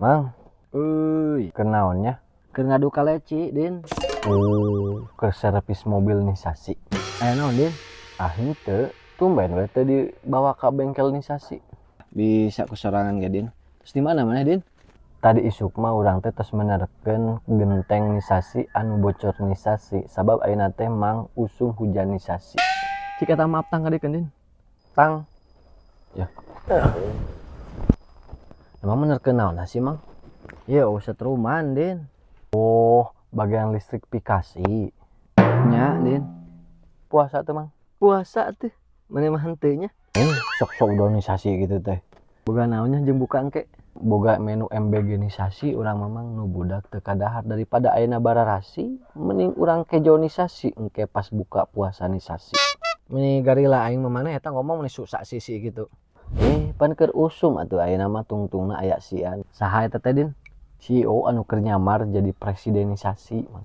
Mang, Euy, keur naon nya? Keur ngadu kaleci, Din. Oh, keur servis mobilnisasi. Aya naon, Din? Ah, henteu, tumben we teu dibawa ka bengkelnisasi. Bisa ku sorangan ge, Din. Terus di mana maneh, Din? Tadi isuk mah urang teh tos menerkeun gentengnisasi anu bocornisasi, sabab ayeuna teh, Mang, usum hujanisasi. Cik eta maaf tang kadiekeun, Din. Tang. Ya. Emang menerkeun naon sih, Mang? Ieu euweuh setruman, Din. Oh, bagian listrikfikasi. Nya, Din. Puasa teu, Mang? Puasa tuh. Maneh mah henteu nya. Eh, sok sodonisasi gitu teh. Boga naonnya jeung buka engke? Boga menu MBG-nisasi urang mah, Mang, nu budak teu kadahar. Daripada ayeuna bararasi, mending urang kejonisasi engke pas buka puasanisasi. Meni garila aing mah maneh eta ngomong meni susah sisi gitu. Eh, pan keur usum atuh ayeuna mah, tungtungna aya sian. Saha eta teh, Din? CEO anu keur nyamar jadi presidenisasi, Mang.